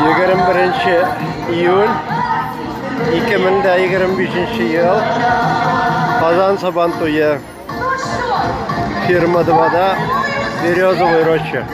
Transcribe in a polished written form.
Егерме беренче июль 2025 ел, Казан Сабан туе, Фирма 2-да, Березовый роща.